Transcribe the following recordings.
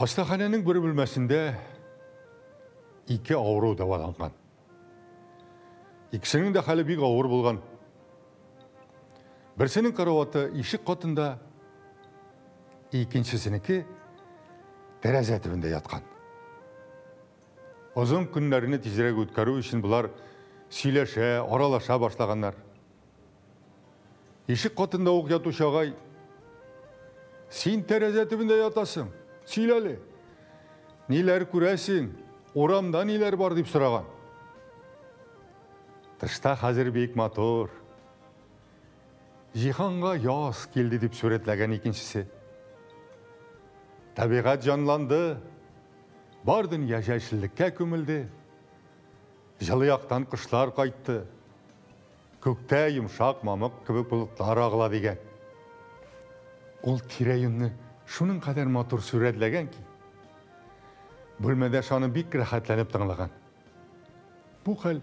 Хастаханәнең бер бүлмәсендә ике авыру дәваланган. Икесенең дә хәле бик авыр булган. Берсенең караваты ишек катында, икенчесенеке тәрәзә төбендә яткан. Озын көннәрне тизрәк үткәрү өчен болар сөйләшә, аралаша башлаганнар. Ишек катында ук ятучы агай, Син тәрәзә төбендә ятасың, сөйлә әле. Ниләр күрәсең, урамда ниләр бар дип сораган. Тышта хәзер бик матур. Җиһанга яз килде дип сурәтләгән икенчесе. Табигать җанланды, бар дөнья яшеллеккә күмелде. Җылы яктан кошлар кайтты. Күктә йомшак мамык кебек болытлар агыла дигән. Ул тирә-юньне шуның кадәр матур сурәтләгән ки, бүлмәдәш аны бик рәхәтләнеп тыңлаган. Бу хәл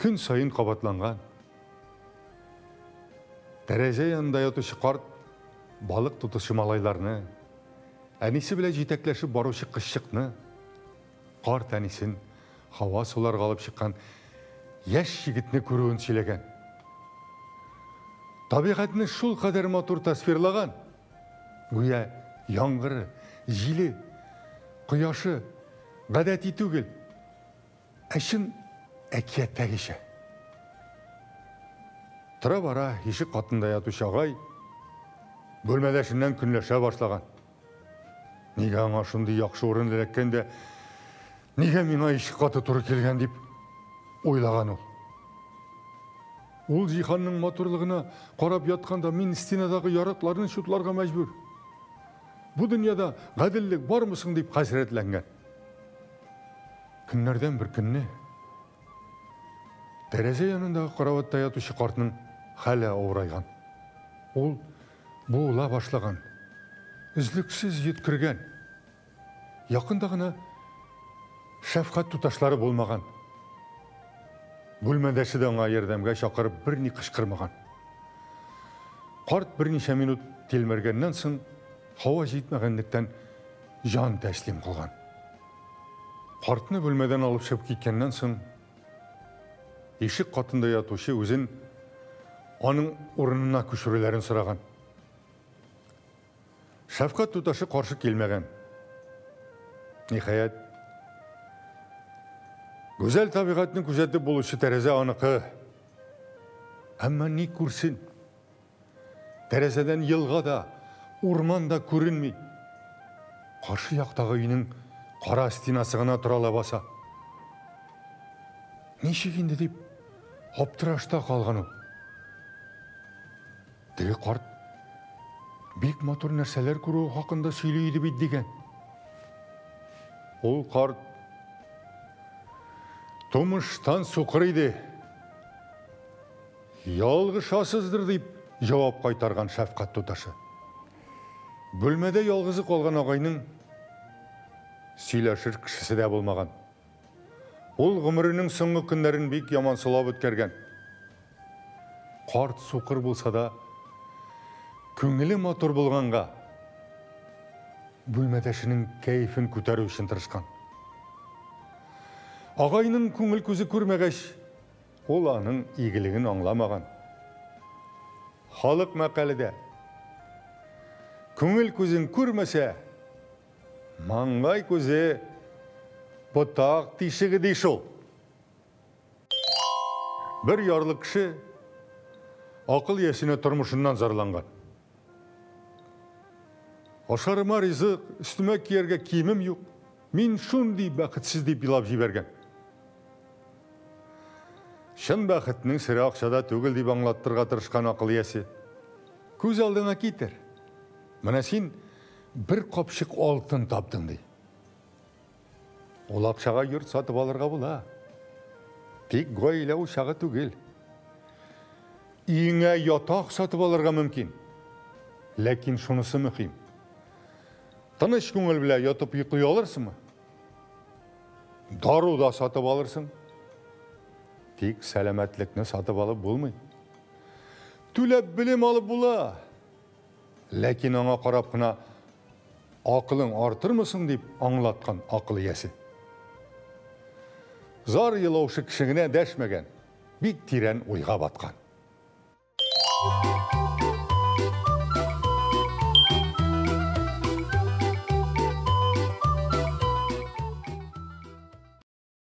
көн саен кабатланган. Тәрәзә янында ятучы карт балык тотучы малайларны, әнисе белән җитәкләшеп баручы кызчыкны, карт әнисен һава суларга алып чыккан яшь егетне күрүен сөйләгән. Табигатьне шул кадәр матур тасвирлаган, гүя яңгыры, җиле, кояшы гадәти түгел, ә чын әкияттәгечә. Тора-бара ишек катында ятучы агай бүлмәдәшеннән көнләшә башлаган. Нигә аңа шундый яхшы урын эләккән дә, нигә миңа ишек каты туры килгән дип уйлаган ул. Ул җиһанның матурлыгына карап ятканда мин стенадагы ярыкларны чутларга мәҗбүр. Бу дөньяда гаделлек бармы соң дип хәсрәтләнгән. Көннәрдән бер көнне тәрәзә янындагы караватта ятучы картның хәле авырайган. Ул буыла башлаган, өзлексез йөткергән. Якында гына шәфкать туташлары булмаган. Бүлмәдәше дә аңа ярдәмгә чакырып берни кычкырмаган. Карт берничә минут тилмергәннән соң, һава җитмәгәнлектән җан тәслим кылган. Картны бүлмәдән алып чыгып киткәннән соң, ишек катында ятучы үзен аның урынына күчерүләрен сораган. Шәфкать туташы каршы килмәгән. Ниһаять, гүзәл табигатьне күзәтеп булучы тәрәзә аныкы. Әмма ни күрсен? Тәрәзәдән елга да, урман да күренми. Каршы яктагы өйнең кара стенасы гына тора лабаса. Ничек инде дип аптырашта калган ул. Теге карт бик матур нәрсәләр күрүе хакында сөйли иде бит дигән. Ул карт тумыштан сукыр иде. Ялгышасыздыр, дип җавап кайтарган шәфкать туташы. Бүлмәдә ялгызы калган агайның сөйләшер кешесе дә булмаган. Ул гомеренең соңгы көннәрен бик ямансулап үткәргән. Карт сукыр булса да, күңеле матур булганга, бүлмәдәшенең кәефен күтәрү өчен тырышкан. Агайның күңел күзе күрмәгәч, Ул аның игелеген аңламаган. Халык мәкале дә, Күңел күзең күрмәсә, маңгай күзе ботак тишеге ди шул. Бер ярлы кеше акыл иясенә тормышыннан зарланган. Ашарыма ризык, өстемә кияргә киемем юк. Мин шундый бәхетсез дип елап җибәргән. Чын бәхетнең сере акчада түгел дип аңлаттырга тырышкан акыл иясе. Күз алдыңа китер. Менә син бер капчык алтын таптың ди. Ул акчага йорт сатып алырга була. Тик гаилә учагы түгел. Өеңә ятак сатып алырга мөмкин. Ләкин шунысы мөһим. Тыныч күңел белән ятып йоклый алырсыңмы? Дару да сатып алырсың. Тик сәламәтлекне сатып алып булмый. Түләп белем алып була. Ләкин аңа карап кына Акылың артырмы соң, дип аңлаткан акыл иясе. Зар елаучы кеше генә дәшмәгән, бик тирән уйга баткан.